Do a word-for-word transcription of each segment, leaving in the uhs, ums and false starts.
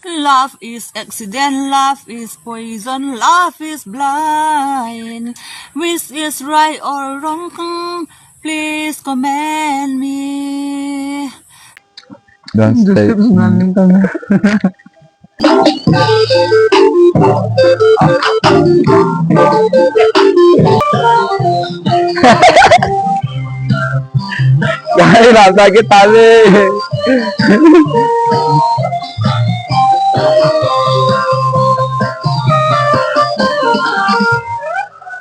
Love is accident, love is poison, love is blind. Which is right or wrong, please comment me. Don't stay. Dai, rasa kita ni.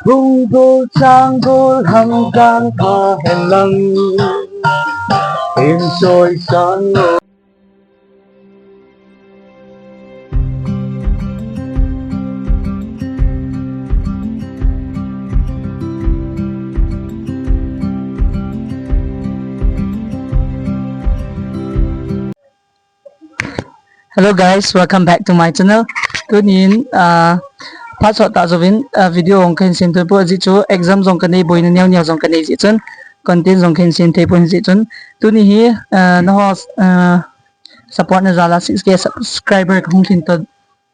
Bung bul chang bul ham kang pa hen lang. In soi sang lo. Hello guys, welcome back to my channel. Tunin, ah, phat sot tah jouvin, ah, video jong kahin sem thei poi, ajeh chu exam jong kanei, boina neo neo jong kanei jeh chun, content jong kahin sem thei poi jeh chun. Tuni hi, ah, nangho, ah, support na jal a six K subscriber kahung lhin to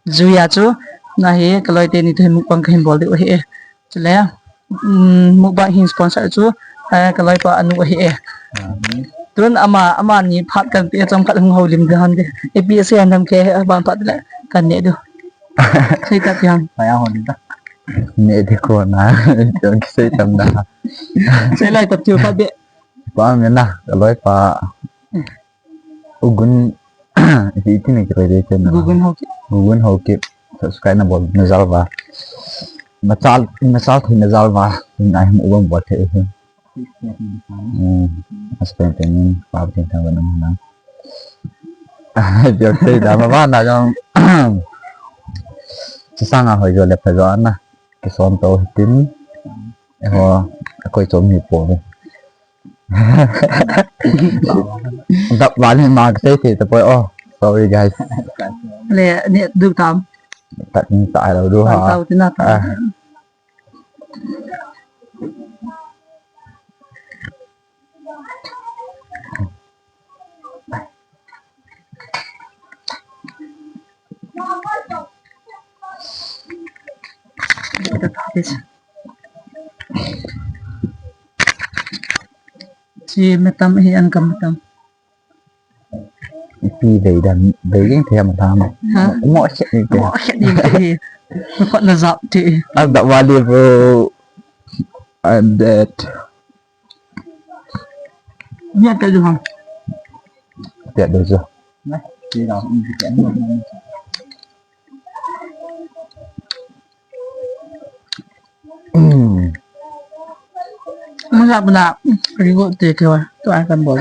jeh a chu, na hi kaloi teni toh hin mukbang kahin bol diu ahi. Chule, um, mukbang hin sponsor chu, eh, kaloipa anu ahi e. Tun ama, amani phat kan pe chomkhat hung houlim ding ham ti. Ipi asei ham kei, aban phat le kan neh diu. Sei ta piang. Pai a houlim ta. Neh di ko na. Jong kisei tam da. Sei lai ta tiu phat be. Pa me na, kaloipa. Ugun, iti, iti na kira dei chen na. Gugun Haokip. Gugun Haokip. Subscribe na bol na jal uva. Machal, machal thei na jal uva. Ngai hum uvam bol thei. Hmm. Subscribe thei ni, pa thei thang na na. Jok thei da ma ba na jong. Chisanga hoi jo le pha jo na. Kison to hitin. Eiho, koi chom ni po. Dap vale ma kasei thei tapoi o. Sorry guys. Le, ne, du tam. Tat ni ta lo du ha. Tau tina ta. Ah. Chi metam hi an kam metam. Ipi vei dan, vei jeng thei ham tham. Ha? Mo khet ni te. Mo khet ni te. Khut na jap te. Ang da vale bro. I'm dead. Ni ate du ham. Ate du jo. Na, ti da, um, ti da. Masa puna, rigo te kewa, tu akan bol.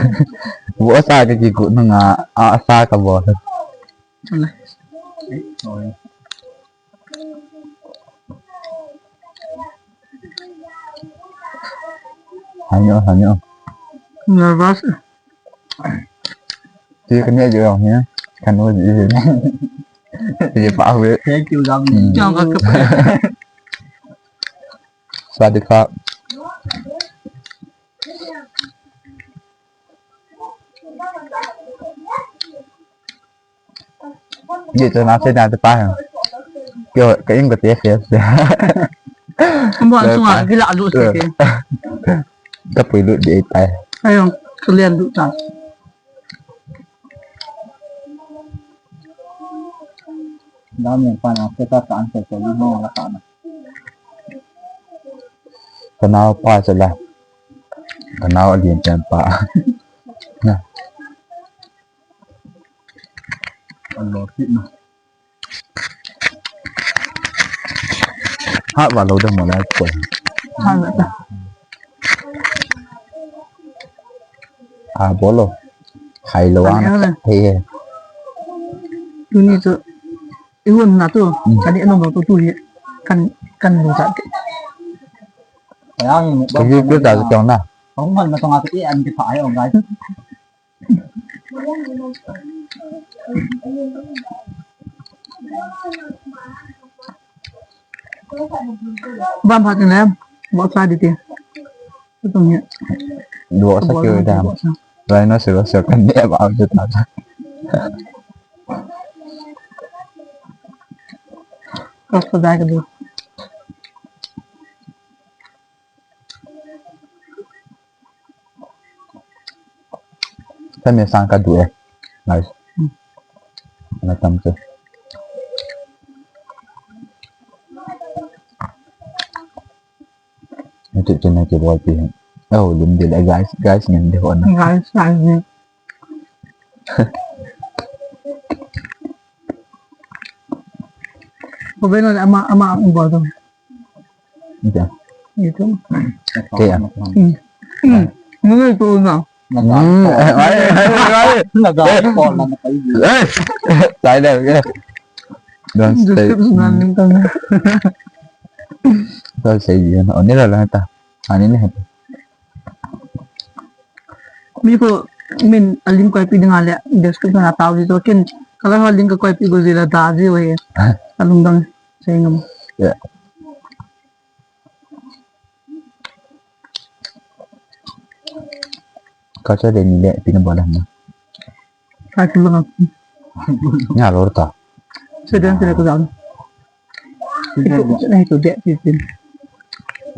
Bo sa ke ki ku nunga, a sa ka bol. Chuna. Hanyo, hanyo. Nervous. Ti kanya jo ni, kanu ji. Ye pa hue. Thank you, Ram. Jong ka. Sawasdee kha. Ye to na se na te pa. Kyo, ka ing ko te se. Mo an sunga, kila lu se ke. Ka pui lu de pa. Ayo, kalian lu ta. Dam yang pa na, kita ta an se ko lu mo la ta na. Kanao pa sala. Kanao alien pen pa. Na. Alo kit na. Ha, wa lo de mo la ko. Ha, wa ta. Ah, bolo. Hai lo an. Hai, hai. Tuni tu. Ihun na tu. Hmm. Kani anu tu tu hi. Kan, kan lu ta. Yang. Ka view tu ta tu na. Hong man na tonga tu i an ki pha hai ong gai. Bam pha tu na, bo sa di ti. Tu tong ya. Bo sa kyo da. Bo sa. Rhinoceros kan ne ba ju ta. Sos ko dai ka du. Tame sang ka du e. Nice. Na tam che. Ito, ito na kibol pi. Oh, lim dil e, guys. Guys, ngin di ho na. Guys, guys. Ko beno ama, ama ang bol to. Ito. Ito. Kaya. Hmm. Hmm. Muna ito na. Hmm. Eh, ay, ay, ay, ay. Nag-a-call na kayo. Eh! Tayo na, eh. Don't stay. Description na lang tayo. Don't say yun. O, nila lang ito. Ano na ito? Mi ko, min, alim ko ipi dinga le, description na tao dito. Kin, kala ko alim ko ipi ko zila da zi we. Alung dang, say ngam. Yeah. Culture Day ni le, ipi na bola na. Culture Day. Nya lor ta. Children Day ko jao. Children Day. Ito, ito, ito, ito.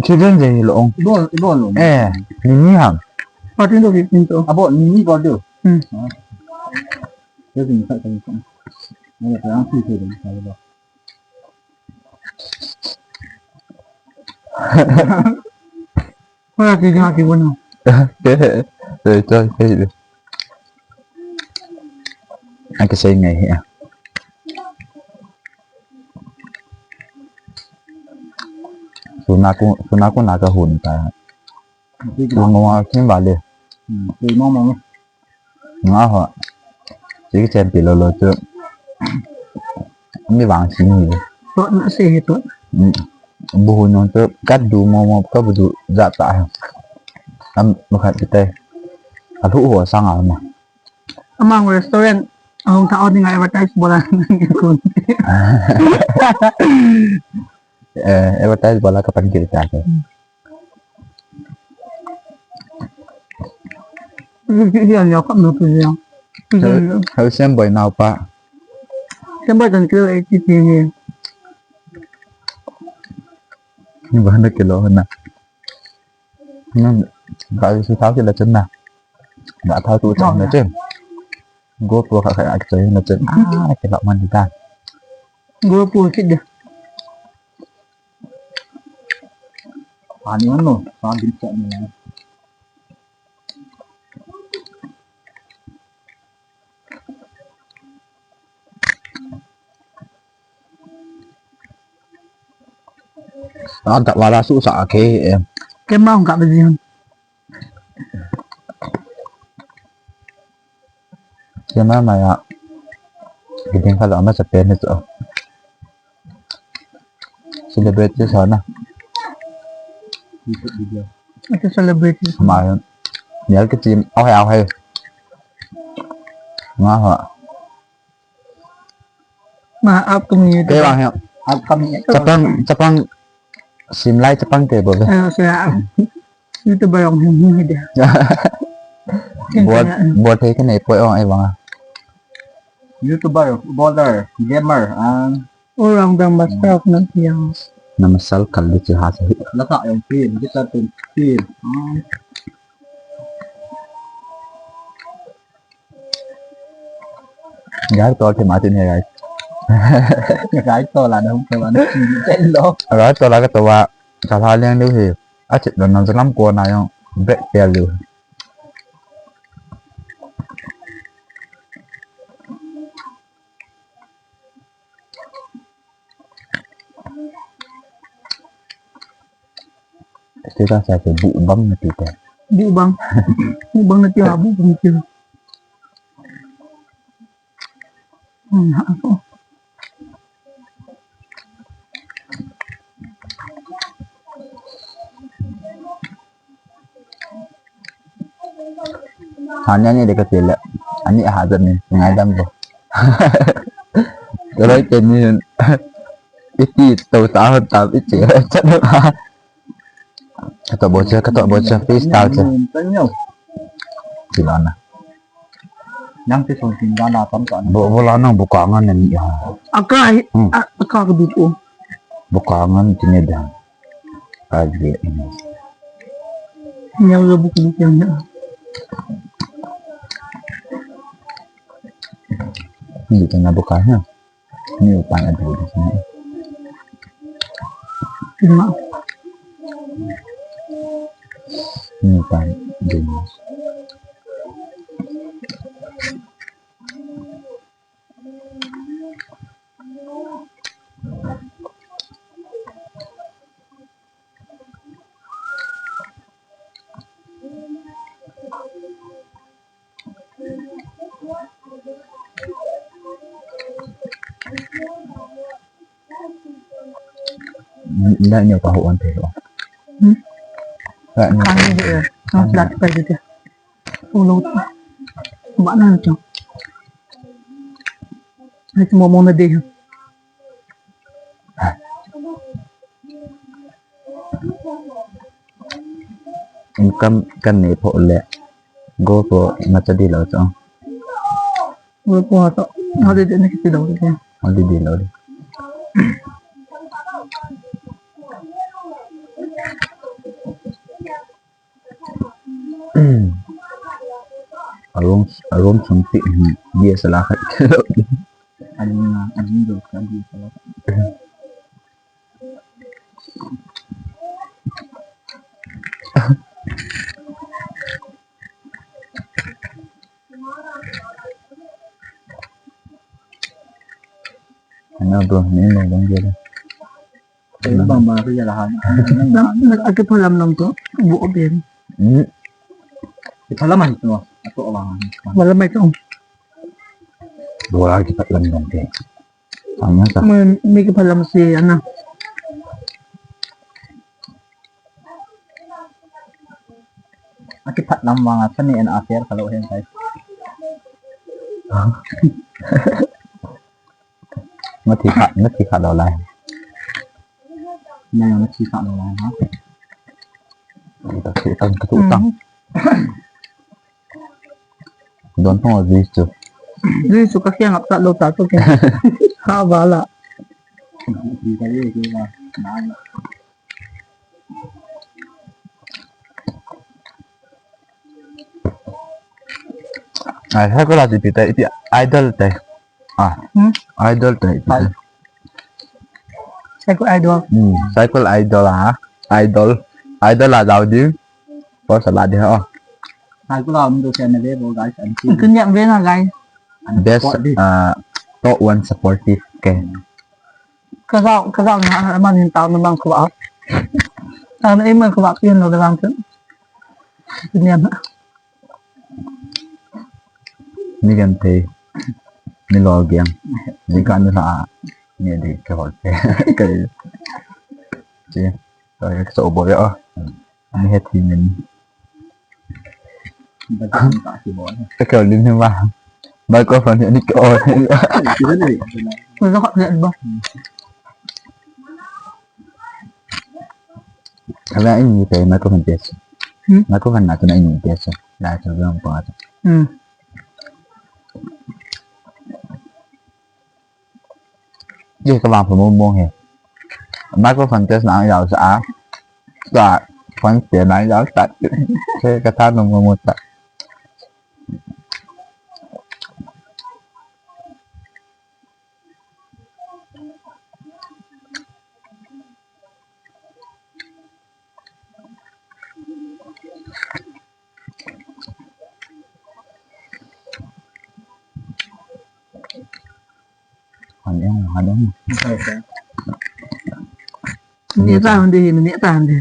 Children Day lo ong. Ibo, ibo lo. Eh, ni ni ham. Fourteen to fifteen to. Abo, ni ni ko do. Hmm. Ah. Ito, ito, ito, ito. Ano, parang si Children Day lo. Wala, sige nga, sige na. Sorry, sorry, sorry. Ang kasay nga hiya. Suna ko, suna ko nakahun ta. Sige. Suna ko nakahun ta. Hmm, sige, mama. Nga ho. Sige, champion lo lo chu. Mi vang sing ni. To na se he to. Mm. Bu hu no chu ka du mo mo ka bu du ja ta. Am, ma khat ki tai. A lu ho sang a ma. Amang restaurant. Ahung ta o ni nga advertise bola. Eh, advertise bola ka pan kiri ta. Pi pi hian ya kap na pi ya. Pi pi ya. Hau sem boy nau pa. Sem boy kan kilo eighty pi ni. Ni ba na kilo na. Ni ba su thau kilo chen na. Ba thau tu chen na chen. GoPro kha kha ak chen na chen. Ah, kilo man di ta. GoPro kit de. Ani ano, sa din sa ni. Ada wala su sa ke. Kema hung ka ba jin. Kema maya. Giding kala ama sa pen ito. Celebrity sa na. Ito celebrity. Maya. Nial ke team. Oh, hey, oh, hey. Nga ha. Ma upcoming YouTuber. Kaya bang ya. Upcoming YouTuber. Chapang, chapang, sim lai chapang ke bo. Eh, saya. YouTuber ang hum hum dia. Buat, buat hai kan epoi ong ai bang. YouTuber, blogger, gamer, ang. All rounder master of none yang. Namasal kali si hasa. Lasa yang pin, kita pin, pin. Hmm. Gai tol the ma tin he gai. Gai tol la da hum ke wa na tin lo. Gai tol la ka to wa ka la leng lu he. A chit don nan salam ko na yong bek pe lu. Status a chu bu bang na ti te. Bu bang. Bu bang na ti ha, bu bang ti. Hmm, ha, ko. Hanya ni deka tele. Ani ha jat ni ngai dam bo. Teroi te ni iti to ta ta iti. Ka to bo che, ka to bo che, freestyle che. Silana. Nang te son tin da la tam ka. Bo, bo la nang bo ka ngan ni ha. Aka, hmm. A, aka ka du ko. Buka ngan tine dah. Agi ini. Nyau lo buku ni yang na. Ini tengah buka ha. Ini upan ada di sini. Cuma. Ini upan jenis. Nda nyo pa ho ante lo. Hmm? Nda nyo. Kani de, eh, nang slat pa de. Ulo. Ba na nyo. Ay, sumomong na de. Income kan nei pho le. Go pho ma cha di lo cho. Go pho to. Holiday na kiti lo de. Holiday lo de. Arong, arong sung ti, hmm, dia salah kat. Ani na, ani do ka dia salah. Ano bro, ni mo bang dia. Bang bang ko ya la han. Nang, nang, ake phalam lang to. Bu o bien. Hmm. Iphalam ahi to. Ato awang. Phalam ahi to. Dua lagi phalam lang to. Sama sa. May, may kiphalam si, ano. Akiphalam vang a, sani en affair kalo hen sai. Nga thi kha, nga thi kha lo lai. Nga, nga thi kha lo lai ha. Ka thi tang, ka thi tang. Don thong a zui chu. Zui chu ka khiang ap ta lo ta chu ke. Ha ba la. Thi ka ye ke ba. Na. Ai, ha ko la ti pi ta, iti idol te. Ah, hmm? Idol te iti. Ai. Cycle idol. Hmm, cycle idol ah. Idol. Idol ah, dau di. Por sa la di ha. Cycle ah, um, do channel le bo, guys. Ang tin. Ang tin yang ve na, guys. Best, ah, top one supportive ke. Ka zau, ka zau na, man hin tau na mang ko a. Tau na, eh, man ko a, pian lo ka zau tu. Niam. Ni kan thei. Ni lo giang. Ni kan ni la. Ni di ke hol pe. Ke. Chi. Ka so bo ya. Ni he thi min. Ka kêu lên thêm ba. Microphone thì đi kêu. Ko zau kha pia ba. Ka ba in ni pe microphone test. Hmm? Microphone na tu na in test. La tu ba pa. Hmm. Ye ka vang pha mo mo he. Microphone test na yau sa. Sa phone test na yau sa. Ke ka tha no mo mo sa. Hon em, hon em. Ni ta hon de, ni ta hon de.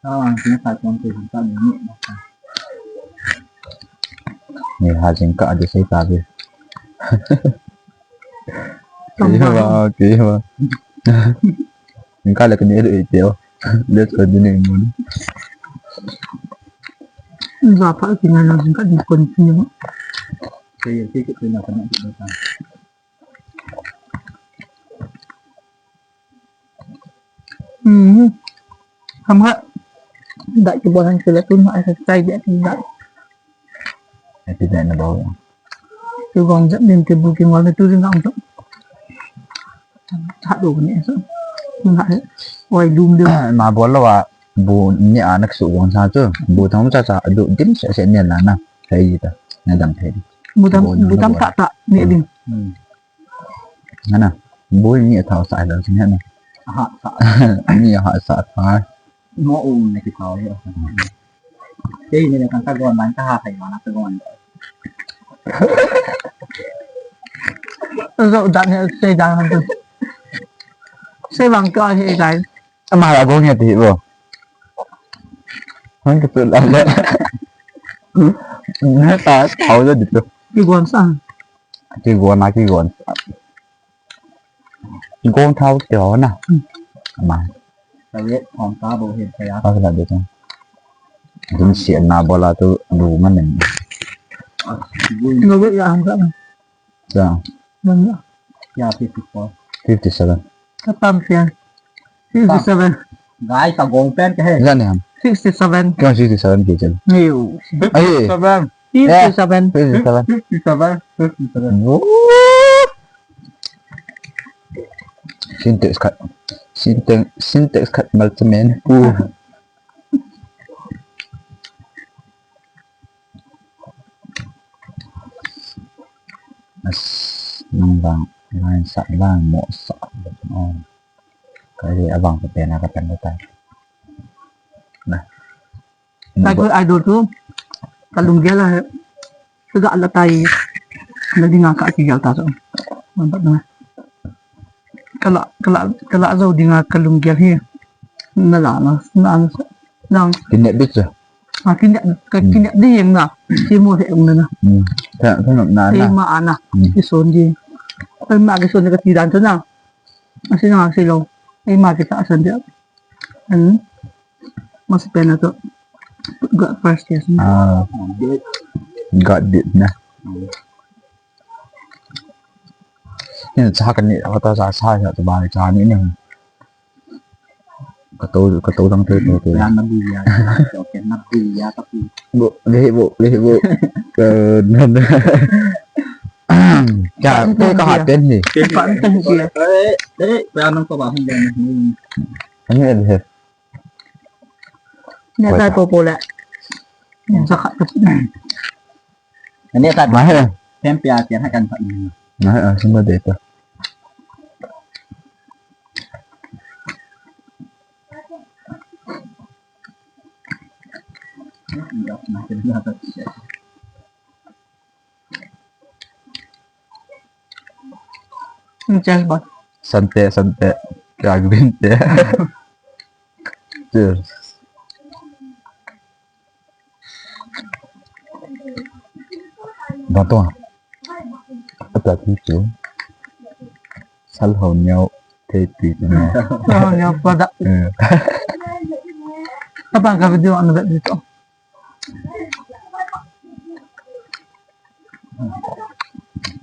Ah, ni ta hon de, ni ta ni. Ni ha jing ka de sei ta de. Tamba. Kiwa, kiwa. Nka le kani edo ite o. Let's continue mo. Nka pa kina na nka ni continue. Kaya kike kina kana. Hmm. Ham ha. Da ki bolan kila tun ha sa sai dia kin da. Ati da na ba. Kigong jep din, kibu kigong le tu din ang tu. Tha do ni so. Nga he. Oi lum de. Na bol lo a bu ni a nak su gong sa chu. Bu thong cha cha du dim se se ni la na. Thei ta. Na dam thei. Bu tam, bu tam ta ta ni din. Hmm. Nga na. Bu ni a thao sa lo sin he na. Aha, sa. Ni a ha sa tha. Mo u ne ki thao yo. Kei ni le kan ta gon man ta ha khai ma na ta gon. Zo dan he sei dan han tu. Sei bang ka he dai. Ama la gon he ti bo. Han tu la le. Na ta thao yo di tu. Ki gon sa. Ki gon na ki gon. Gong thao teo na. Hmm. Ama. Ka ve thong ta bo he kaya. Ka la de tong. Dun si na bola tu lu man nen. Ah, bu. No ve ya ang ka. Ya. Man ya. Ya, fifty-four. Fifty-seven. Ka tam siya. Fifty-seven. Guys, ka gong pen ka he. Ya ni ham. Sixty-seven. Kya sixty-seven ke chal? Ni u. Ai. Fifty-seven. Fifty-seven. Fifty-seven. Fifty-seven. Fifty-seven. Oh. Sintex khat, Sintex, Sintex khat mal cement pu. As, nang bang, line sa, line mo sa. Oh. Kali abang ko pena ka pena ta. Na. Tiger Idol tu, ka lunggel a, ka ga la tai, la dinga ka kigel ta tu. Nampak na. Ka la, ka la, ka la zo dinga ka lunggel hi. Na la na, na, na. Kinep bit sa. Ah, kinep, ka kinep di yang na. Si mo he ung na na. Hmm. Ka, ka na, na, na. Ei ma ana. Hmm. Ki son di. Ei ma ki son di ka ti dan tu na. Asi na si lo. Ei ma ki ta san di. Hmm. Mas pena tu. Got first, yes. Ah. Got it na. Ni cha ka ni, ka ta cha cha cha tu ba cha ni ni. Ka to, ka to dang te te te. Ya na bu ya. Okay, na bu ya ta pu. Bo, le bo, le bo. Eh, na, na. Cha, te ka ha ten ni. Pan ten ni. Eh, eh, pa nang ko ba hung ya ni. Ani le. Nya sa popo le. Nya sa khat. Nya sa. Ma he. Pen pia kian ha kan pha. Ma he, ah, sima de ta. Cheers, boss. Sante, sante. Kya green te. Cheers. Ba to. Ata ti chu. Sal ho nyau te ti chu. Sal ho nyau pada. Eh. Apa ka video anu vet dito?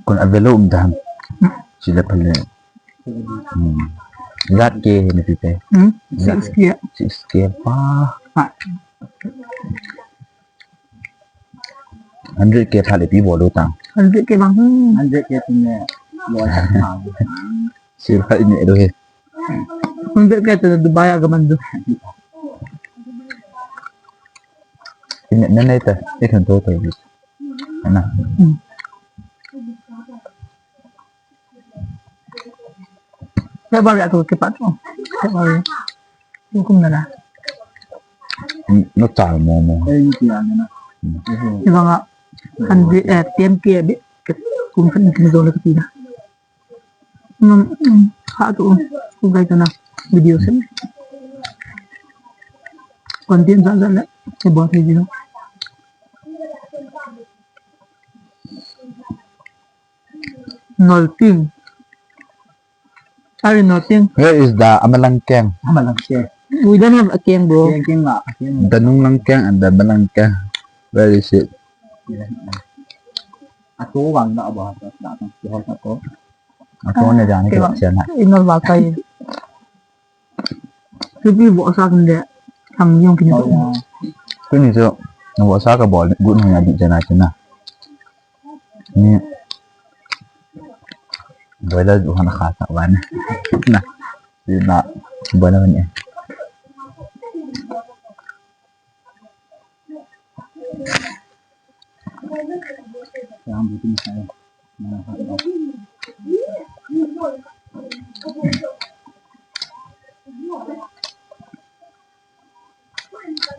Kon avelo um dan. Sila pale. Hmm. Lat ke ni pipe. Hmm? Lat. Six K. Six K pa. Ha. Hundred K pale pi bolu ta. Hundred K bang. Hmm. Hundred K tu ne. Loi ta. Sila ini do he. Hundred K tu Dubai aga mandu. Ini nene ta. Ikan to to. Ana. Hmm. February atu kipat tu. February. Hukum nana. No cha mo mo. Ibanga hundred, eh, ten K bi. Kum kan kin do le kita. Hmm, hmm. Ha tu. Ku gai tu na. Video sem. Content sa sa le. Ke buat video. Nolting. Are you Nolting? Where is the Amalangkeng? Amalangkeng. We don't have a keng, bro. Keng, keng lah, keng. The Nunglangkeng and the Amalangkeng. Where is it? Atu wang na ba, na, na, na, atu ne jane ke ba sian na. Inol ba kai. Kipi bo sa kan de. Thang yong kini. Kuni so, na bo sa ka bol, good na ya di jana kina. Ni, Boiler ju hon kha sa van. Na. Sina. Boiler ni.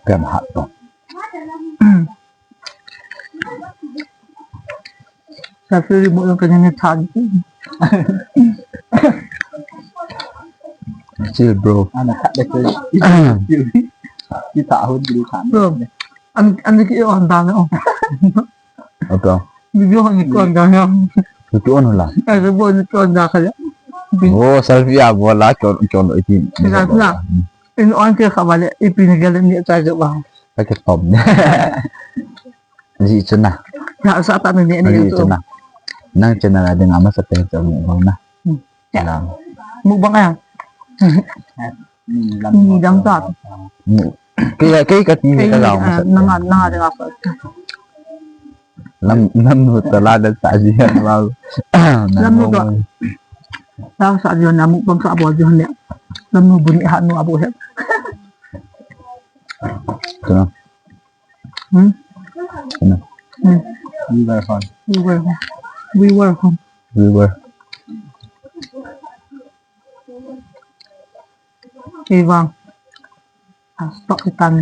Kaya mahat to. Sa feel mo yung kanya niya tag. Chill, bro. Ano ka, kita ahon dulu ka. Bro, ang ang ki on dami oh. Ato. Video ko ni kon dami. Ito ano la? Ay, video ni kon da kaya. Oh, selfie ah, wala kon kon iti. Sila sila. In on ke kawale ipinigel ni tayo ba. Kaya tom. Ji chuna. Ya sa ta ni ni. Ji chuna. Nang chuna la ding ama sa te chuna. Mukbang ah. Ni dang ta. Kaya kaya kati ni ka lang sa. Nang nang dang sa. Lam lam nu ta la da sa ji han ba. Lam nu ta. Ta sa ji na mukbang sa bo ji han ya. Lam nu buni ha nu abo he. Tuna. Hmm? Tuna. Hmm. We were home. We were home. We were home. We were. Kevang. Ah, stop kita ni.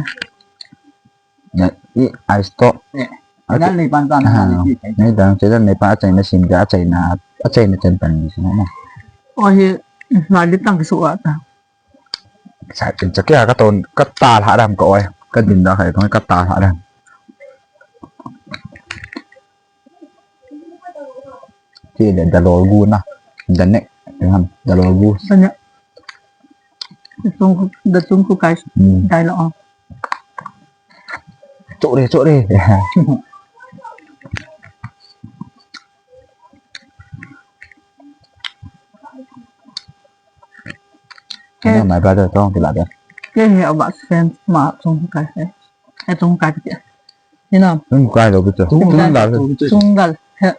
Ya, i, I stop. Ni pantang ni dan chedan ni pa achaina sin ga achaina achaina chen pan ni sin na. Oh, hi, na di tang su ata. Sa tin chake ha ka ton ka ta lha dam ka oi. Ka din da khai ka ta lha dam. Ti le da lo gu na. Da ne. Ham da lo gu. Da ne. Tung da tung ku kai. Dai lo. Chok re chok re. Ke, my brother, tong kila dia. Ke he about friends ma tong kai he. He tong kai dia. You know. Tong kai lo betul. Tong kai. Tong kai. He.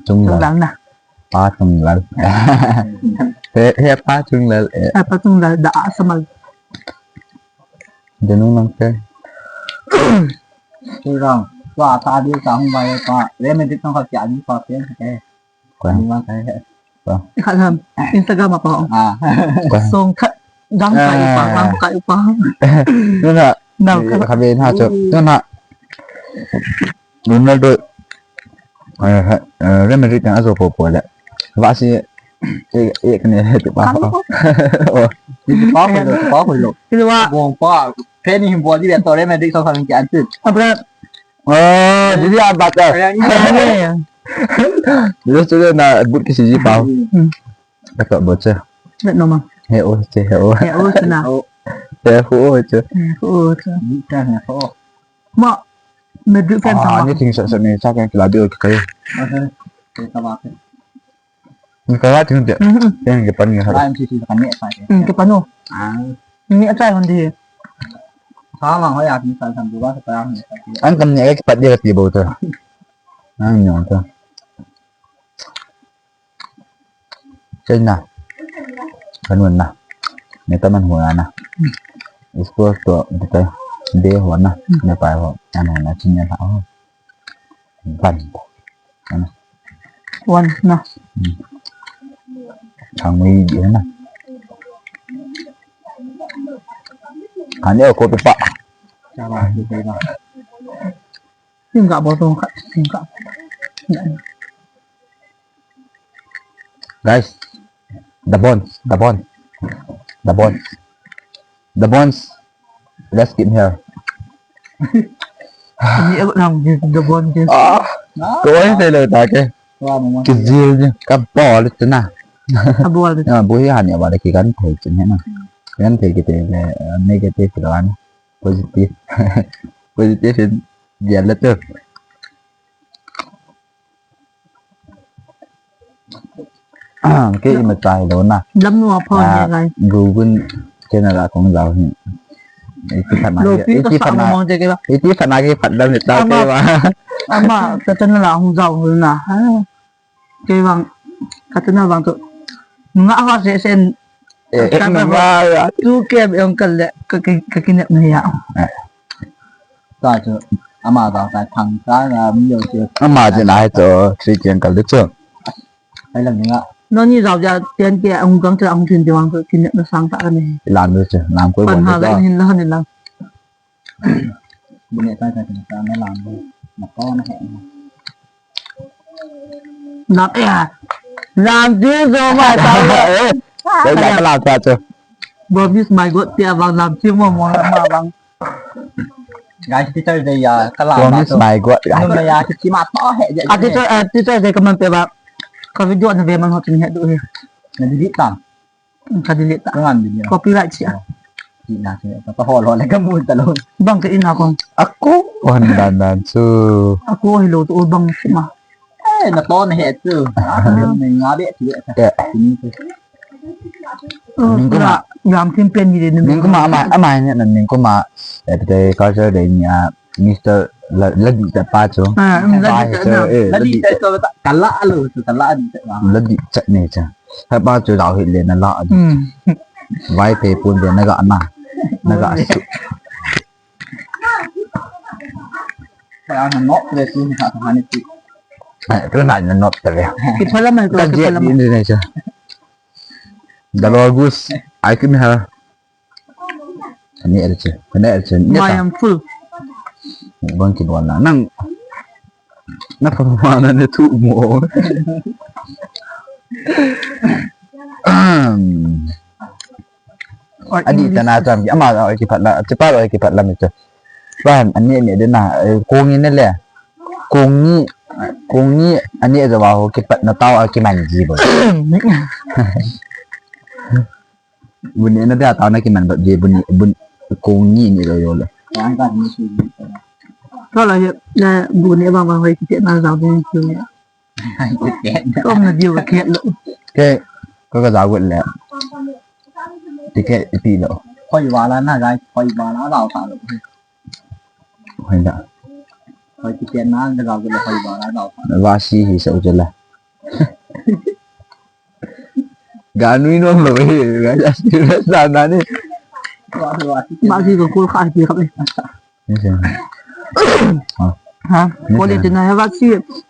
Tong kai. Tong kai na. Pa tong kai. He he pa tong kai. He pa tong kai da asamal. Janung nang ke. Kurang. Tua ta dia sang bai pa. Dia medit nang ka kian pa pen ke. Kha lam Instagram apa? Song khat dang kai pa, dang kai pa. Nuna. Nau kha. Kha be na cho. Nuna. Ronaldo. Real Madrid tang ajo po po le. Va si e e kane he tu pa. Oh. Ni pa ko lo, pa ko lo. Ni wa. Bong pa. Pen ni bol di to Real Madrid so kha ni an tu. Abra. Oh, jadi apa tu? Kaya ni. Dia sudah nak but ke sisi pau. Hmm. Kata bocah. Nak nama? He oh, che he oh. He oh sana. He oh, che. He oh, che. Ni kan he oh. Ma, meduk kan sama. Ni ting sa sa ni sa kan kila dia ke kaya. Masa, saya sama. Ni kaya ting dia. Yang ke pan ni ha. Lain sisi kan ni sa. Hmm, ke panu. Ah. Ni atai hon di. Sama ho ya ni sa sam dua sa ni sa. An kan ni ke pat dia ke ti bau tu. Ang nyo tu. China. Kanun na. Neta man hua na. Isko to dita de hua na. Nepa ho. Ano na chinya la ho. Ban. Ano. Wan na. Thang mi di na. Hanya ko pa. Chama di na. Tingka botong ka, tingka. Guys, the bones, the bones, the bones, the bones. Let's keep here. Ni aku nang di the bones. Ah, kau ni saya tak ke? Kijil ni, kabol itu na. Kabol itu. Ya, buhi hani awak lagi kan, thei chin na. Kan thei kita le negative kan. Positive. Positive in dia letter. Ke ima chai lo na. Lam nu a phone ni ngai. Google channel a kong jao hi. Iti phat na. Iti phat na. Iti phat na ke phat lam ni ta ke ba. Ama ka channel a hung jao na. Ke bang. Atuna vang chu. Nga ho se sen. Eh, eh, ka nga, nga, nga. Tu ke be ong kal le, ka, ka, ka kinep na ya. Eh. Ta chu, ama ta ta thang ta na mi yo chu. Ama chu na chu, si ken kal le chu. Ai lang nga. No ni zau ja tian ke ang gang chu ang tin de wang chu kinep na sang ta ka ni. Lam le chu, lam koi. Pan wan ha chu. Le hin la ni la. Bune ta ta ta na lam. Na ko na he. Lam, eh, lam ji zo ma ta. Eh, koi la ka lam ta chu. Promise my God, tia vang lam ji mo mo ma vang. Guys, teacher day ya, ka lam ma. Promise to. My God, guys. Nung na ya, si ma to he. Ah, teacher, ah, teacher day ka man pe ba. Ka video na ve man ho tin he du he. Na delete ta. Ka delete ta. Ka ngan delete. Copyright siya. Oh. Di na siya. Papahol-hol ka muna talon. Bang ka ina kong. Ako, wan dan dan su. Ako, hello to, bang si ma. Eh, na to na he tu. Ah. May nga be, sige. Eh. Ini tu. Oh, ning kuma. Ram tin pen ni de. Ning kuma, ama, ama ni, ning kuma. Eh, pete culture de ni, ah, Mister La, Ladi ta pa chu. Ah, mm, Ladi ta na. Eh, Ladi ta chu ta, kala lo chu, kala di ta. Ladi ta ne cha. Hai pa chu dau hi le na la di. Mm. Vai pe pun de na ga na. Na ga su. Kaya na nok le tu ni ha ha ni ti. Eh, tu na na nok ta le. Ki phala mai ko, ka ki je phala mai. Ni ne cha. Dalor gus. Ai ki mi ha. Kani el che, kani el che. Neta. Mai am full. Bang ki bol na. Nang. Na pa ma na ne tu mo. Oi, adi English. Ta na tam ki ama oi ki phat la, ti pa oi ki phat la mi che. Ban ani ani de na, eh, kong ni le. Kong ni, kong ni ani ja wa ho ki phat na tao a ki man ji bo. Buni na dia tao na ki man bap je buni, bun kong ni ni lo yo lo. Ka la he, na buni bang bang hoi ki na za buni ki. Kom na diu ka khet lo. Ke, ko ka za gut le. Ti ke ti lo. Hoi wala na guys, hoi wala la ta lo. Hoi da. Hoi ki na ka za gut le hoi wala la ta. Wa si hi sa u la. Ga nui nom lo hi, ga ja serious na na ni. Ba si ko kul kha ki kha. Yes, sir. Ha? Yes, sir. Ko le te na ha ba si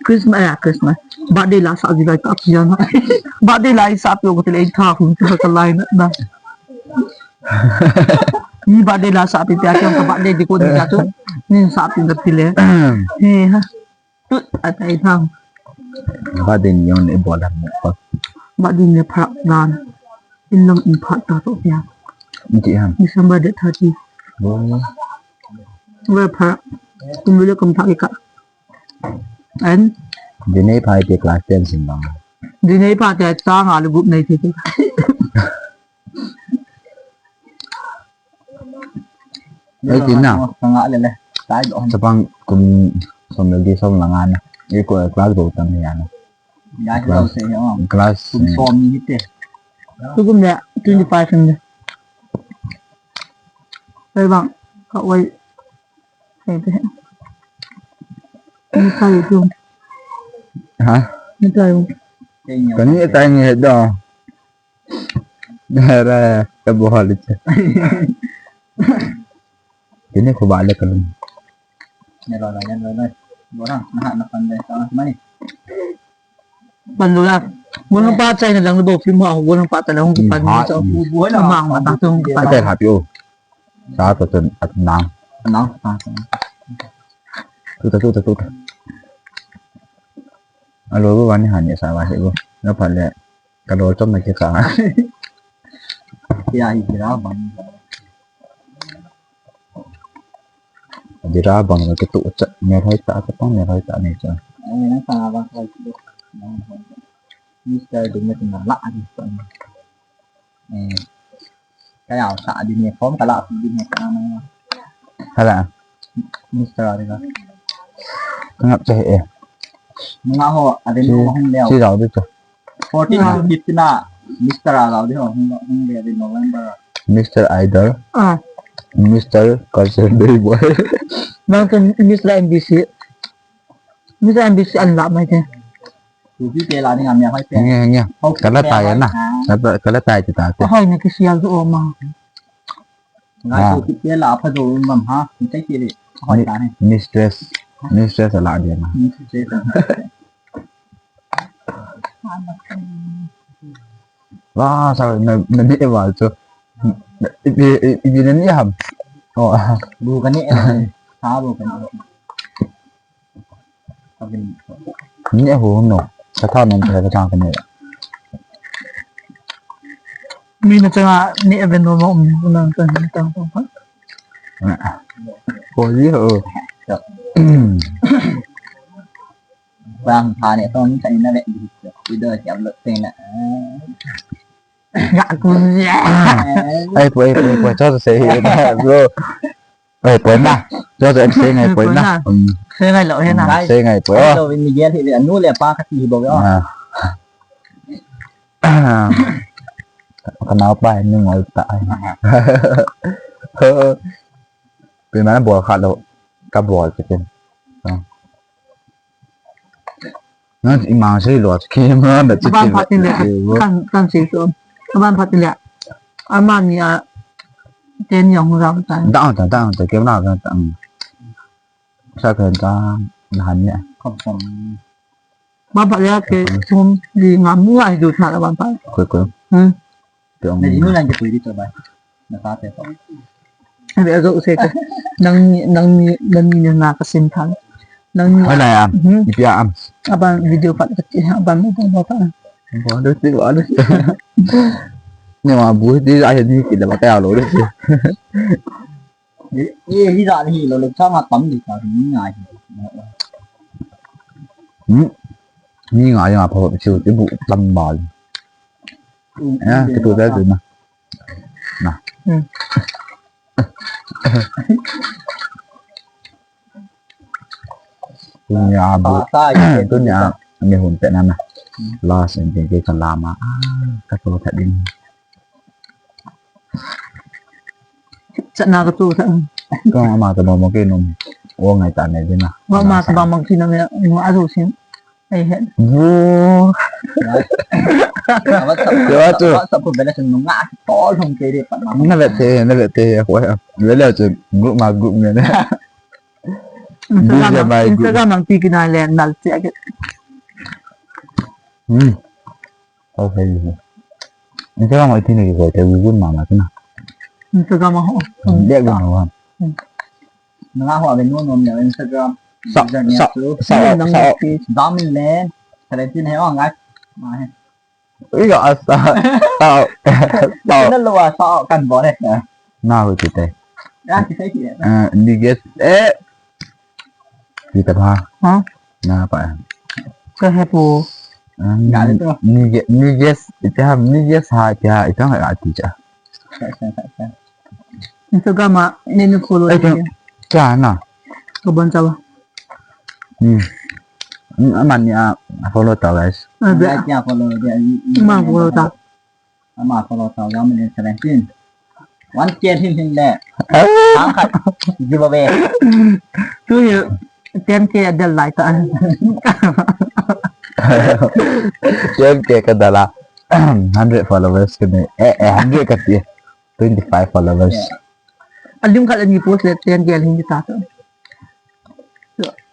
Christmas, eh, Christmas. Birthday la sa ji ba ka ki na. Birthday la sa pe ko te le tha hun ka la na na. Ni birthday la sa pe pe ka birthday di ko ni ja tu. Ni sa pe na ti le. He ha. Tut, atai thang. Ba din yon e bola mo pa. Ba din le pha dan. In lang in pha ta to ya. Inti ham. December date thirty. Bo. Ve pha. Kum le kum tha ka. An. Dine pha te class ten sin bang. Dine pha te ta nga le group nei te. Ei, tin na. Sanga le le. Tai do. Chapang kum som le di som la nga na. Ei ko class go tam ya na. Ya, class. Class. Kum som ni te. Tu kum le twenty five ni. Ei bang, ka oi. Ei te. Ni ka yu tu. Ha? Ni ka yu. Ka ni ta ni he do. Nara, ka bohal cha. Kini ko bale kalum. Nero la, nero la. Borang, na na pan de, sa mani. Bandula. Borang pa chai na lang bo film ha, borang pa ta lang ko pan ni cha. Borang ma ta to ko pan. Ate happy o. Sa to ton at nang. Nang. Tu ta, tu ta, tu ta. Alo bo wani hani sa wa se bo. Na pale. Ka lo chom na ke ka. Ya hi jira bang. Jira bang na ke tu cha ne hai ta ka pang ne hai ta ne cha. Ai na sa bang hai tu. Mister Ding na la ni. Eh. Ka yau sa di ne form ka la di ne ka na. Hala. Mister Ari ka. Ka ngap che e. Nga ho, a din ho hung leo. Si rau di to. Fourteen to fifteen na Mister Ari rau di ho hung, hung leo di November. Mister Idol. Ah. Mister Culture Day Boy. Nang tu Mister M B C. Mister M B C an la mai te. Tupi te la ni ngam ya hoi pe. Nge, nge. Hoi pe. Kala tai na. Ah. Kala, kala tai ti ta te. Hoi na kisial jo ma. Ngai. Ah. Tupi te la pha jo ngam ha. Ni tai ki le. Hoi ta ni. Mistress. Mistress la dia na. Mistress. Wa, sa na, na di wa chu. Ipi, ipi, ipi na ni ham. Oh. Bu ka ni. Sa bu ka ni. Ni hu no. Sa tha no, sa tha ka ni. Mi na changa ni ave no mo, um, na ka ni ta ko. Ko ji ho. Bang pha ne tong sa ni na ve. Video siap lo te na. Ngah ku ya. Ai, poi, poi, poi, cho tôi sẽ hiểu nha, bro. Ai, poi na. Cho tôi em sẽ ngày poi na. Poi na. Ừ. Sẽ ngày lẩu thế nào? Sẽ ngày poi. Ai, lo ni gel hi le, anu le pa ka ti bo. À. Ka nao pa nu ngol ta. Poi ma na bol kha lo. Ka bol ke pen. Nang imang sei lo, camera na chi. Aban phat in le, kan, kan sei so. Aban phat in le. Amani a, ten yang ram ta. Dang ta, dang ta, camera dang ta. Sa kan ta, na han ya. Khom khom. Aban phat ya ke, sum, di ngam ngai du tha aban phat. Koi, koi. Hmm. Tiang. Na jinu nang ke pui di to bai. Na sa te to. Ave ajo se ka. Nang ni, nang ni, nang ni na ka sim than. Nang ni. Hai lai am. Hmm. Ipi am. Aban video pat ka ti, aban mo mo pa. Bo do ti, bo do ti. Ni ma bu ti ai ni ki da ba ka lo do ti. Ye, ye, hi da hi lo le cha ma tam di ka ni ngai. Hmm. Ni ngai ya pa chu ti bu tam ba. Hmm. Ya, ti tu da tu na. Na. Hmm. Tunia bu, tunia ni hun pe na na. Last and ke ke kalama. Ah, ka to ta din. Chat na ka to ta. Ko ma ta mo mo ke no. Wo ngai ta ne din na. Wa ma ta ba mo ki na me. Ngo a zo sin. Ai he. Wo. Wa tu. Wa tu bela sen nunga. Tol hong ke de pa ma. Na le te, na le te ko. Le le tu group ma group ne. Instagram, Instagram ang tiki na le nal ti ake. Hmm. Okay. Instagram ang tiki ko te wi gun ma ma na. Instagram ho. Dia gun ma. Nanga ho ave no no ne Instagram. Sa, sa, sa, sa. Dam in le. Seventeen he ong ai. Ma he. Ui, ga sa, sa, sa. Ina lo sa kan bo le. Na ho ti te. Ya, ti te ti. Eh, ni guess. Eh. Ti ta ba. Ha? Na pa. Ka he pu. Ni guess, ni guess ha, ti ha, ita ha ti cha. Instagram a, ni ni follow. Ai, cha na. Ka bon cha ba. Hmm. Hmm, aman ni a follow ta, guys. Aman follow ta. Ama follow ta, one million seventeen. One K hin hin le. Sang khat giveaway. Tu ye ten K a del lai ta. Ten K ka dala. Hundred followers ka ne. Eh, eh, hundred ka ti. Twenty-five followers. Alim khat ani post le ten K hin ta.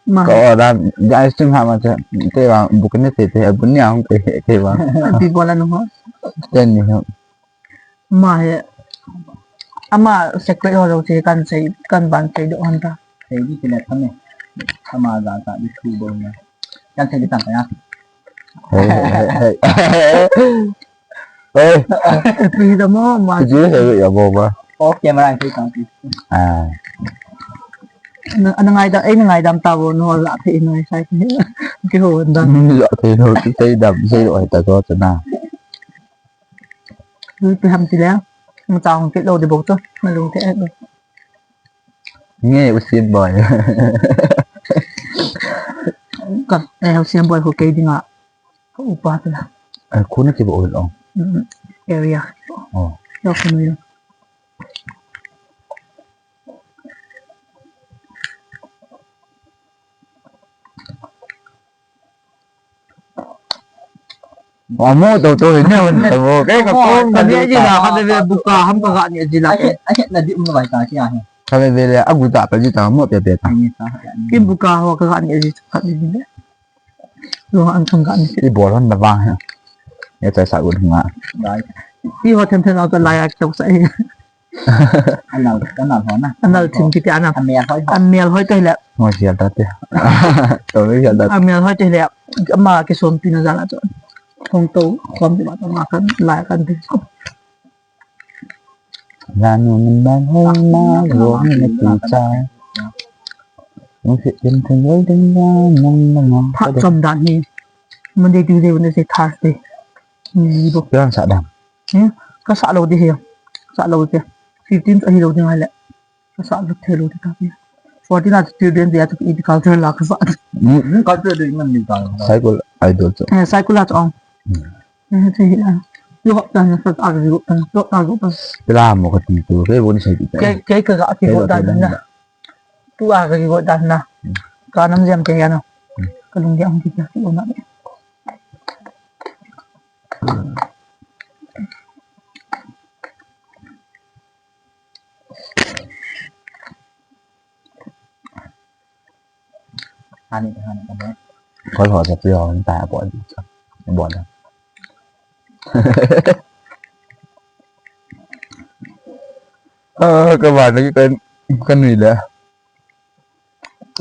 Ma. Ko da, guys, tum ha ma cha. Te wa bukne te te, bunya hung te te wa. Ati bola no ho. Ten ni ho. Ma he. Ama secret ho lo che kan sei, kan ban sei do han ta. Sei di pila thame. Ama da ta di thu bo na. Kan sei di tan ta ya. Hey, hey, hey. Oi. Pi da mo ma. Ji he ya bo ba. Off camera ang kei tang. Ah. Ana, ana ngaidam, eh, ana ngaidam ta bo no la the no sai. Ki ho da. Hmm, la the no ki sai dam, sai lo ta ko ta na. Pi ham ti le. Ma chang ki lo di bo to. Ma lo te. Nge u sim boy. Ka, eh, u sim boy ho kei dinga. Upa tu la. Eh, khu na ki bo oi lo. Mm, area. Oh. Lo khu no yo. Amo to to ne, amo to. Kei ka ko, ka ne ji la, ka de buka, ham ka ga ne ji la. Ai, ai, na di um vai ta ki a he. Ka ve ve le, a gu ta, ka ji ta, mo pe pe ta. Ni ta. Kin buka ho ka ga ne ji, ka ne ji le. Lo an kan ga ne. I bol hon na vang he. Ye chai sa gu nga. Dai. I ho them them au ta lai a to sa he. Anal, anal ho na. Anal thim kiti anal. Amel hoi ho. Amel hoi te le. Mo sial ta te. To me sial ta. Amel hoi te le. Ama ke som pi na jala to. Hong to, khom ti ma to ma kan, lai kan ti. Lanu min ban hoi ma, lo ni na ti cha. Mo si tin tin lo ding ya, nang nang nang. Phat chom dan hi. Monday, Tuesday, Wednesday, Thursday. Ni bo. Pian sa dan. Hmm, ka sa lo di he. Sa lo di. Fifteen ahi lo ding le. Ka sa lo thei lo di ta. Fourteen a student dia tu in culture la ka sa. Hmm, culture di man ni ta. Cycle idol chu. Eh, cycle la chu ong. Hmm. Eh, thei hi la. Yo hop ta na sa a ri go ta. Yo ta go ta. Pela mo ka ti tu. Ke bo ni sai ti ta. Ke, ke ka ga ti go ta na. Tu a ri go ta na. Ka nam jam te ya na. Ka lung dia ong ti ta. Ti o na. Hani, hani, hani. Ko lo sa pio ta bo. Bo na. Ah, ka ba na ki kan, kan ni le.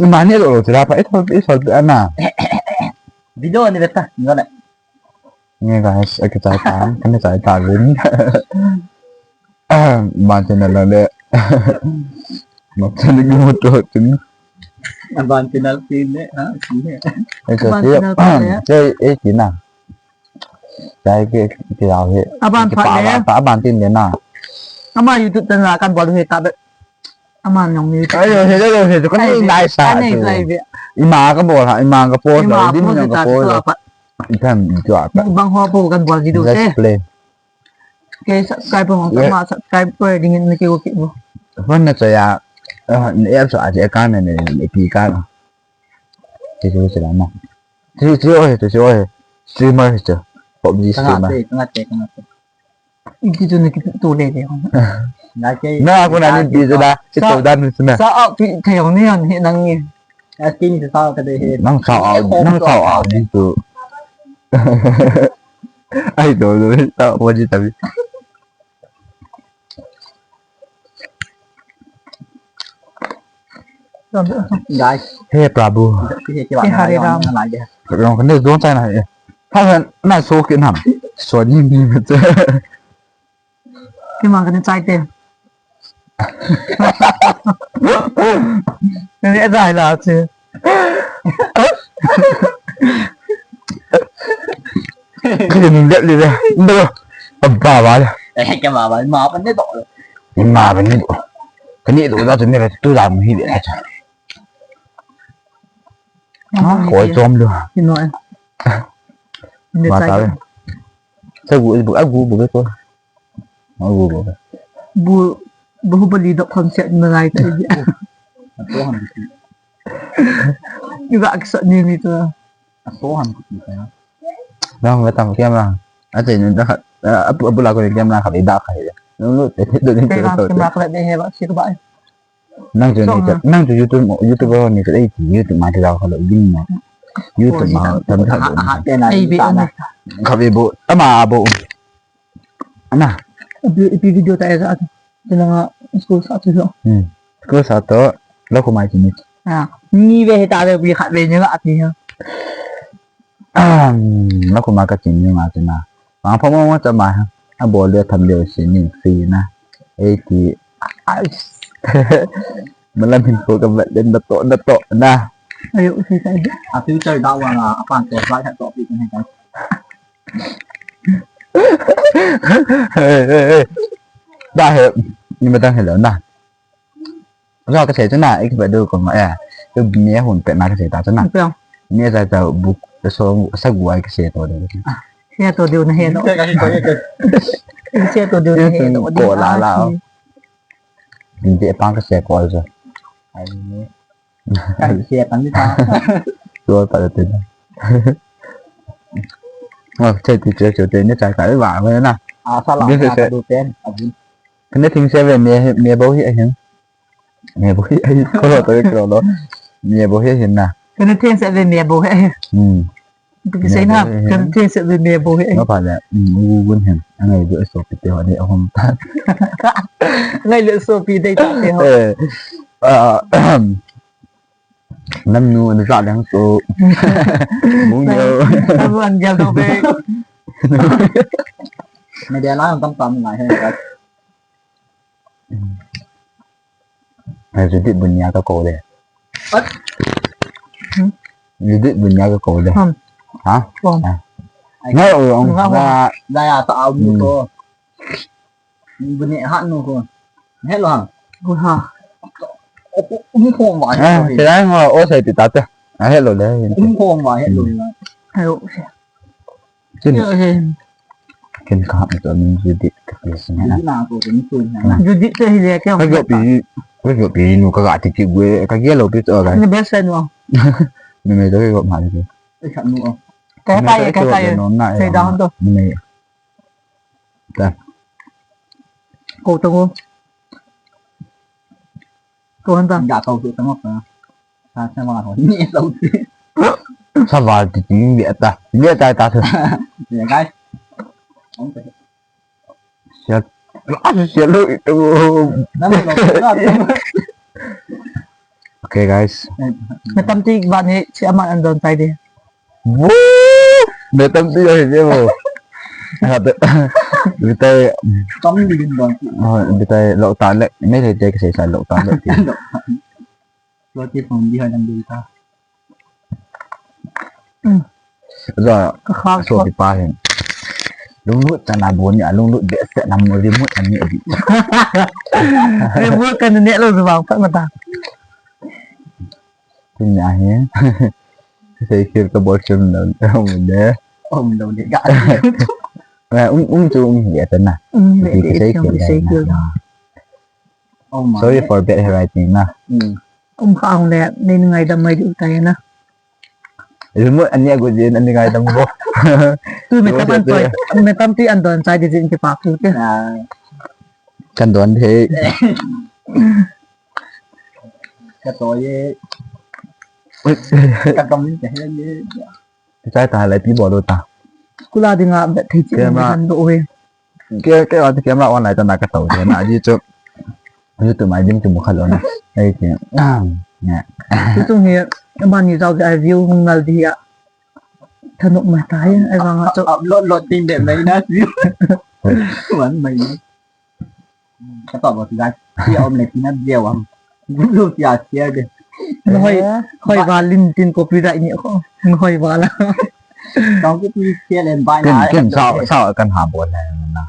Mani lo lo tira pa, ito, ito, ana. Video ni beta, ngole. Nge guys, ake chai ta, kane chai ta vin. Ban channel le. Nok channel mo to tin. Ban channel tin le, ha, tin le. Ito, ban ti, channel pa le. Te, e, tina. Chai ke, ke lao he. Aban phat le. Aban tin le na. Ama YouTube channel kan bol he ta be. Ama nong ni. Ai, he, he, he, he, kan ni nai sa. Ima ka bol ha, ima ka post la, din nong ka post la. Itan, itu apa? Bang ho po kan bol video te. Let's play. Ke subscribe ho, ma subscribe ko ding ni ke ko ke bo. Hon na cha ya, eh, ni app sa aje kan ne, ni pi kan. Ti su se la ma. Ti su oi, ti su oi. Streamer hiche. PUBG streamer. Kanga te, kanga te, kanga te. Iti tu ni ki tu le le. Na ko na ni bi da, ki to dan ni na. Sa a pi thei ni an he nang ni. Asking sa ka de he. Nang sa a, nang sa a ni tu. Ai to do sa wa ji ta bi. Dai. He Prabhu. He Hare Ram. Long kane don chai na he. Tha na so ke nam. So ni ni me che. Ki mang kane chai te. Kane dai la che. Kani lep le le. Ndo. Ba ba le. Eh, ke ba ba, ma pa ne do. Ma pa ne do. Kani do da tu ne tu da mu hi le. Ma ko chom do. Ki no. Ne ma ta le. Sa gu bu a gu bu ko. Abu, abu. Bu, Bahubali dok concert na lai ta dia. Iba aksa ni ni tu. Nang, nang tam kiam lang. Ate ni da khat, abu, abu la ko ni kiam lang khat i da khat. Nang lu te do ni te do. Kiam lang khat de he ba si ko ba. Nang chu ni ka, nang chu YouTube, YouTube ni ka ei YouTube ma te da khat lo ding na. YouTube ma tam khat. Ei bi na. Khat be bu, ama bu. Ana. Ipi, ipi video ta eza ati. Tena nga school sa tu so. Hmm. School sa to, lo ko mai tini. Ah, ni ve he ta ve bi khat ve ni ati ha. Lo ko mai ka tini nga tena. Ang pa mo mo ta mai ha. A bol le tham le si ni si na. Ei ti. Ai. Malam hin ko ka vet den da to, da to na. Ayo, si sa. A future da wa nga, a pan to sa ha to pi ni ka. Hey, hey, hey. Da he, ni ma dang he lo na. Ro ka se chu na, ik ba du ko ma ya. Tu mi hun pe na ka se ta chu na. Ni sa ta bu so sa gu ai ka se to de. Se to de na he no. Se to de na he no. Ko la la. Din de pa ka se ko jo. Ai ni. Kan sia kan ni ta. Tua ta te. Oi, chai ti chai chai te ni chai kai ba ba na. A sa la This is na it. Ka du pen. A du. Kane thing se ve me me bo hi ahin. Me bo hi ahin. Ko lo to ko lo. Me bo hi ahin na. Kane thing se ve me bo hi ahin. Hmm. Ki sei na. Me bo hi ahin. Kane thing se ve me bo hi ahin. Ma pa le. Hmm, u gun hin. Angai du so pi te ho ni ahom ta. Ngai le so pi dei ta te ho. Eh. Ah, Namnu, na ja leng so. Mung yo. Abu an gel do be. Media la tam tam ngai he ka. Ai, Judith Bunia ka ko le. What? Hmm? Judith Bunia ka ko le. Hmm. Ha? Hmm. Ah. Ngai o, ngai o. Na, na ya ta au mu to. Bune ha nu ko. Hello ha. Ko ha. Um khong wa. Ah, hello. Te dai ngo o sai ti ta te. Ah, hello le. Um khong wa hello. Hello. Kin. Hello, hello. Kin ka ha to min Judith ka pe sin ha. Judith na ko ni ko na. Judith te hi le ke. Ka go pi, ka go pi nu ka ga ti ti gue, ka ge lo pi to ga. Ni best friend wa. Ni me to go ma ni. Ai kha nu o. Ka ta ye, ka ta ye. Sai da hon to. Ni me. Ta. Ko tang ko. Ko han ta. Ga ko ko tang ko. Sa sa ma ho. Ni lo. Sa va ti ti ni ta. Ni ta ta. Ya guys. Sia. Ah, sia lo itu. Nama lo. Okay, guys. Natam ti ba ni si ama an don tai de. Woo! Natam ti ya ni mo. Ada. Bitai. Tam ni din don. Oh, bitai lo ta le. Ni le de ke sa lo ta le. Lo ti phong di ha dan de ta. Hmm. Za. Ka kha so ti pa hin. Lunglut ta na bo ni a lunglut be se na mo remote ani di. Remote ka ne lo zu bang pa ma ta. Tin ya he. Sai kir ka bol chim na um de. Um lo de ga. Eh, um, um chu um hi ta na. Um, de, de, sai kir sai kir. Oh my. Sorry for bad handwriting na. Hmm. Um kha ang le, nei ngaidam mai di utai na. Remote ani a go jin ani ngaidam bo. Tu me tam an toi, me tam ti an don chai di jin ki pa ku te. Ah. Kan don the. Ka to ye. Ka kam ni te ye. Chai ta le ti bo lo ta. Kula di nga bet thei chi ni han do we. Ke, ke, ati camera on lai ta na ka tau, na ji chu. Ji tu mai dim tu mu kha lo na. Ai ti. Ne. Tu tu hi, mani jau di ai view hung ngal di ya. Thanop ma ta hi, ai vang a chu. Upload, load tin de mai na view. Wan mai na. Ka tau ba ti guys. Ti om le ti na view am. Lu ti a share de. Hoi, hoi va lin tin copyright ni ko. Hoi va la. Tong ku pi share len bai na. Ken, ken sao, sao kan ha bo na na.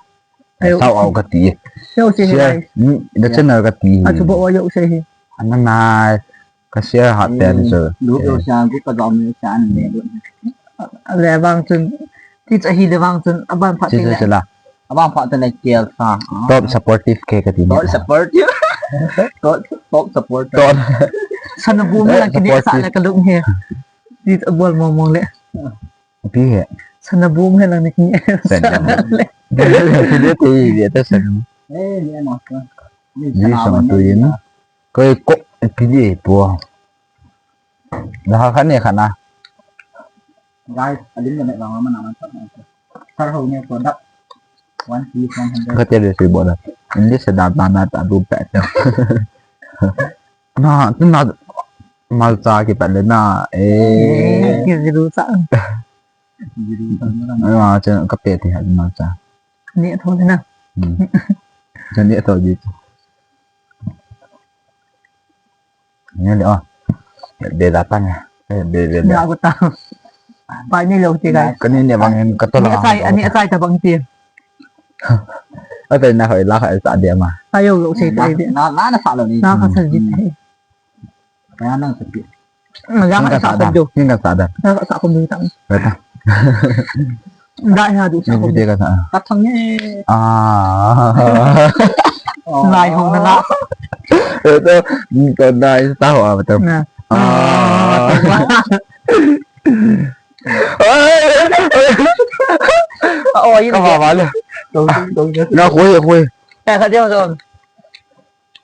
Ayo. Sao au ka ti. Sao si hai. Share. Hmm, the channel ka ti. A chu bo wa yo se hi. Ana na ka share ha pen so. Lu yo sa ku ka dom ni sa ni lu. Le bang chun ti cha hi le bang chun aban pha ti le. Ti cha la. Aban pha ti le kel sa. Top supportive ke ka ti. Top supportive. Top, top supporter. Top. Sana bu me la ki sa le ka lung he. Ti bol mong mong le. Pi he. Sana bu he lang ni. Sana bu. Video te video te sana. Eh, ni na. Ni sana tu yin. Ko ko pi di po. Dah kan ni kana. Guys, alim na lang mana man sa. Sar ho ni product. One piece one hundred. Kati dia si bola. Ini sedap banget tak lupa tu. Na, tu na malcha ki pale na. Eh. Ki rusa. Ai, ma, chen ka pe ti ha, ma cha. Ni tho na. Hmm. Chen ni tho di. Ni le, oh. Be da pa na. Eh, be, be, be. Ya, ko ta. Pai ni lo ti guys. Ka ni ne bang hen ka to la. Ni sai, ani sai ta bang ti. Ate na hoi la ha sa dia ma. Ayo lo se tai dia. Na, na, na sa lo ni. Na ka sa di. Kaya nang sa di. Nga ka sa da. Nga ka sa da. Nga ka sa ko mi tang. Kata. Da ya du sa ko. Ni ka sa. Ka thang ni. Ah. Ngai hong na la. Ito, ito na isa ho ah, ito. Na. Ah. Oh, yun. Kava vale. Dong, dong, dong. Na, koi, koi. Eh, khat dia so.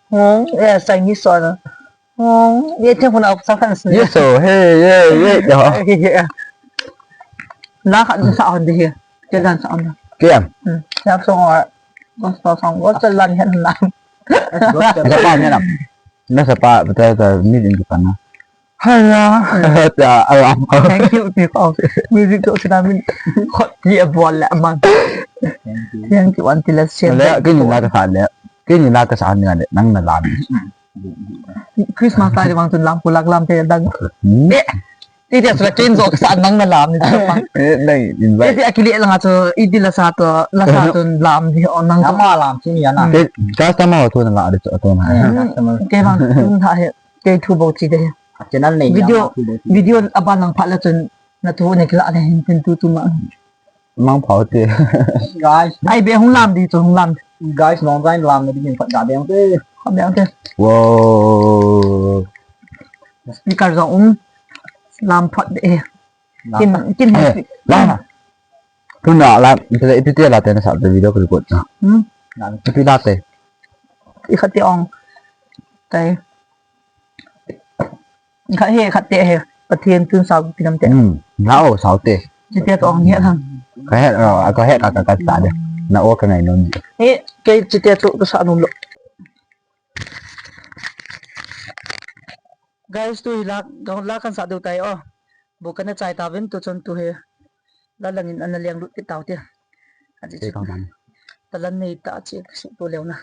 Hmm, eh, Chinese so na. Hmm, ye theng khun a sa khan si. Yes, so, hey, yeah, yeah, yeah. La khat sa on de he. Ke dan sa on. Ke am. Hmm, ya so ngor. Gospel song, gospel lan hen na. Gospel. Sa pa hen na. Na sa pa, ta, ta, ni din pa na. Hala. Ta, alam. Thank you, people. Music to sinamin. Hot, ye bol la man. Thank you. Thank you, Auntie Lesian. Le, kini na ka sa le. Kini na ka sa ni le. Nang na lam. Christmas ta di bang tun lam, kulak lam te dang. Hmm? Eh, ti dia sula kin zo ka sa nang na lam ni sa pa. Eh, nang invite. Eh, ti akili la nga to, i di la sa to, la sa to lam di o nang to. Ama lam sini ya na. Te, customer ho to na la de to na. Hmm. Customer. Ke bang tun tha he, ke thu bo chi de he. Channel nei. Video, video aban lang phat la chun na thu ne kila ne hin tin tu tu ma. Mang phao te. Guys. Ai be hung lam di chu hung lam. Guys, long time lam na di min phat da beng te. Phat beng te. Wow. Speaker jong um. Lam phat de. Lam. Kin, kin he. Eh, la. Tuna la, ipi te la te na sa video ko record na. Hmm. Ipi la te. I khat te ong. Tai. Khat he, khat te he. Pathen tun sao pi nam te. Hmm. Lao sao te. Chi te tong he thang. Ka he, oh, ka he ka ka ka sa de. Na o ka ngai non. He, ke chi te tu sa nom lo. Guys, tu hi la, la kan sa deu tai o. Bu kan na chai ta vin tu chon tu he. La langin ana leng lut ti tau ti. Ati chu. Talan nei ta chi su tu leu na.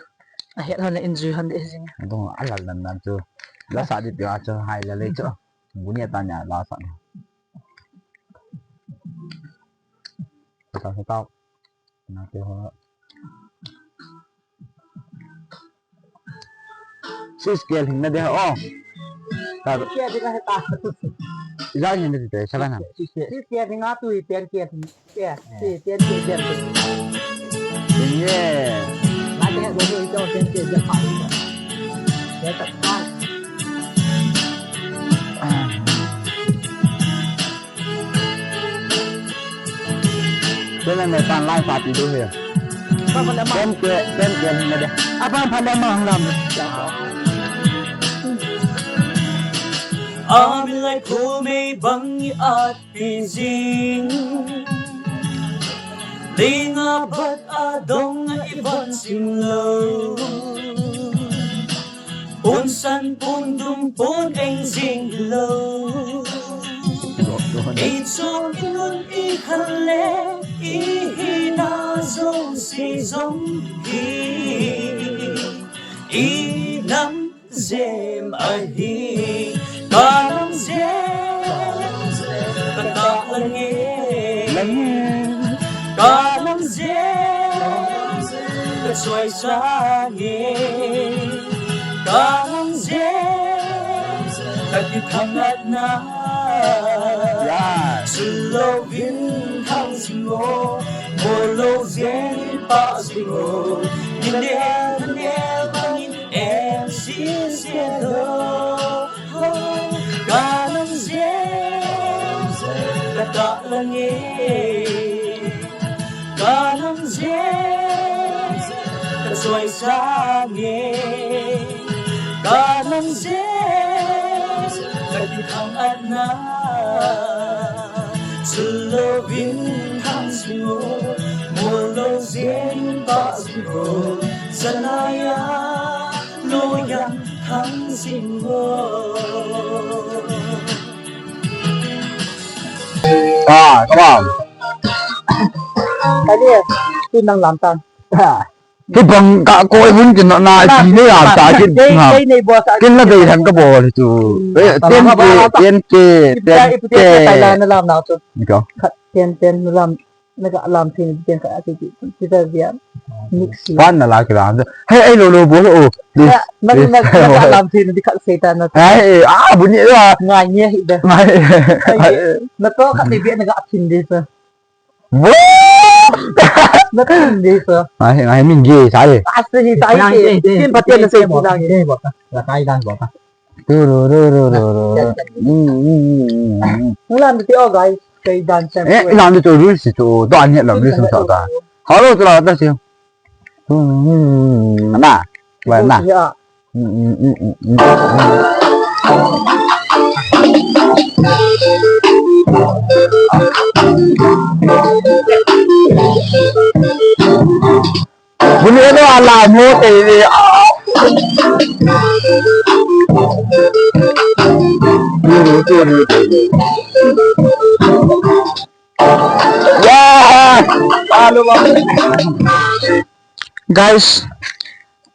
A het han enjoy han de jing. Adong a lal nan nan chu. La sa di ti a chu hai la le chu. Bu ni ta nya la sa. Sa sa tau. Na te ho. Sis kel hing na de o. Ta. Kel hing na he ta. Ija hing na de te, sa na. Sis kel hing a tu i pen kel hing. Kel, sis kel kel kel. Ye. Na te do do i to pen kel kel pa. Ye ta pa. Tena me pan lai pa ti du he. Ten ke, ten ke ni de. Apan phan le mang lam. Amilai khu mei bang i at pi jing. Dinga bat adong i van sim lo. Pun san pun dum pun eng jing lo. I chung i nun i khan le i hina jong si jong hi. I nam jem ahi. Ka nam jem ka ta lang e. Lang e. Ka nam jem ka choi sang e. Ka nam jem ka kithang at na. Yes. Chulou vin thang sing o, molou jen pa sing o. Ni ne, ni ne, bangin em si se lo. Ka nam jem ka ta lang e. Ka nam jem ka choi sang e. Ka nam jem ka kithang at na. Chulou vin thang sing o, molou jen pa sing o. Sanaya lo yang thang sing o. Ah, come on. Kali, tu nang lam tan. Hibang ka koi hun kin na, na, pi ne ya ta kin. Kei, na. Kei nei bo sa. Kin na dei han ka bo le tu. Hmm. Eh, ten ke, ten ke, ten ke. Ipi te, ipi te, tai la na lam na tu. Ni ko. Khat, ten, ten na lam, na ga lam thin, ten ka ati ti, ti ta dia. Mix. Pan na la ki la. Hey, hey, lo, lo, bo lo. Please, na, na, please. Na, na ga lam thin di khat se ta na. Hey, ah, bu ni la. Ngai ni hi da. Ngai. Hey, na to khat ni bi na ga thin di sa. Wo! Na tin de so. Ngai, ngai min ge sa de. Asa hi sa hi. Tin pa tin na se mo na. La kai dan bo ta. Tu ru ru ru ru ru. Mm, mm, mm, mm. Mulan ti o guys. Kei dan chan. Eh, ilang tu tu rul si tu, tu aniat lam rul sum sa ta. Hello, tu la ta si. Hmm, na. Ba na. Buni ano ala mo te ni. Guys,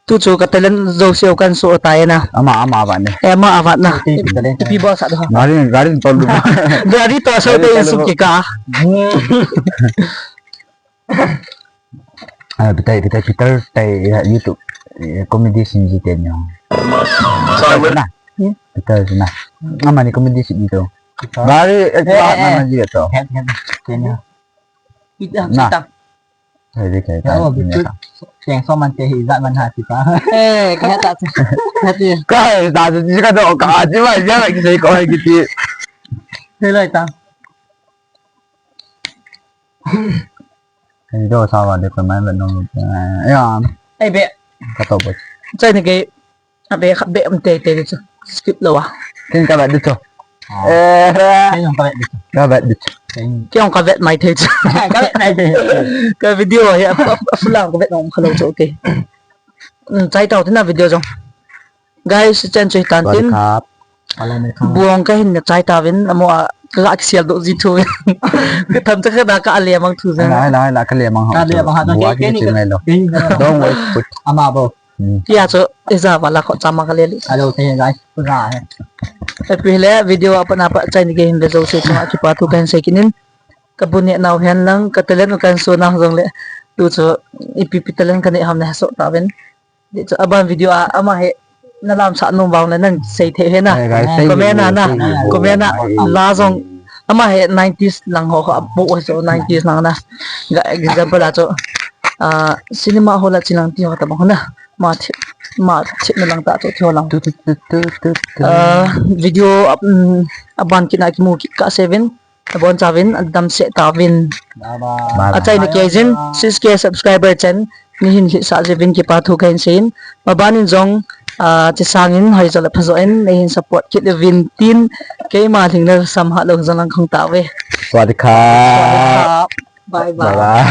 tu chu ka talent jouse u kan show tai na. Ama, ama avat ni. Eh, ama avat na. Ipi bol sa do. Gari, gari tol lu. Gari to so te insum ki ka. Ah, Peter, Peter, Peter, tai, ya, YouTube, eh, comedy sin ji ten yo. Sorry, Peter na. Hmm? Peter na. Ama ni comedy sin ji to. Bari, eh, eh, eh, na ji to. Head, head, ten yo. Peter, na. Peter. Hai, dei kai. Ya, ta, oh, ni betul. Yang so man te hi, zat man ha, Peter. Eh, kaya ta. Hati. Kai, ta, ji ka do, ka, ji ma, ya, ki sai ko, hai, ki ti. Hello, ta. Hei, do sa va de koi mai vet nong lu. Eh, ya. Ei, be. Ka to bo. Chai ni ke. A be, kha be um te te de chu. Skip lo a. Ken ka vet de chu. Eh. Ken ka vet de chu. Ken ka vet mai te chu. Ka vet mai te. Ka video hi a, a, a fulang ka vet nong kha lo chu, okay. Um, chai tau te na video jong. Guys, chen chu hitan tin. Buang ka hin na chai tauvin, amo a, ka ga kisial doh ji thu. Ka tham cha ka da ka ale mang thu jeng. Lai, lai, lai, ka le mang ha. Ka le mang ha, bua ke, ke ni ka ngai lo. Don't wait, put. Ama bo. Hmm. Tia chu, ija wala ko chama ka le li. Hello, te guys. Pura he. Happy le, video apa napa chai ni ke hin le jouse chunga kipa thu ka hin sei kit in. Ka bu ne nau hen lang, ka talent u kan show nau jong le. Tu chu, ipi pi talent ka ne ham na so tauvin. Di chu aban video a, ama hi na lam sa nom vang le nang sei thei he na. Hai, guys, comment a na. Comment a. La jong ama hi nineties lang ho ho, bu ho chu nineties lang na. Ga example a chu, ah, cinema hall a chi lang ti ho ta bang ho na. Ma thi, ma thi na lang ta chu thi ho lang. Tu, tu, tu. Ah, video, um, aban kit na kimu kit ka seven. Abon chauvin, adam se tauvin. Bye bye. Achai na kei jin, six K subscriber chen, ni hin hisa jivin kipa thu ka hin sei in. Maban in jong, ah, chi sang in, hoi jo le pha jo in, ni hin support kit uvin tin, keima lhing na sam ha lo jong lang khong tauve. Sawasdee kha. Bye bye. Bye bye.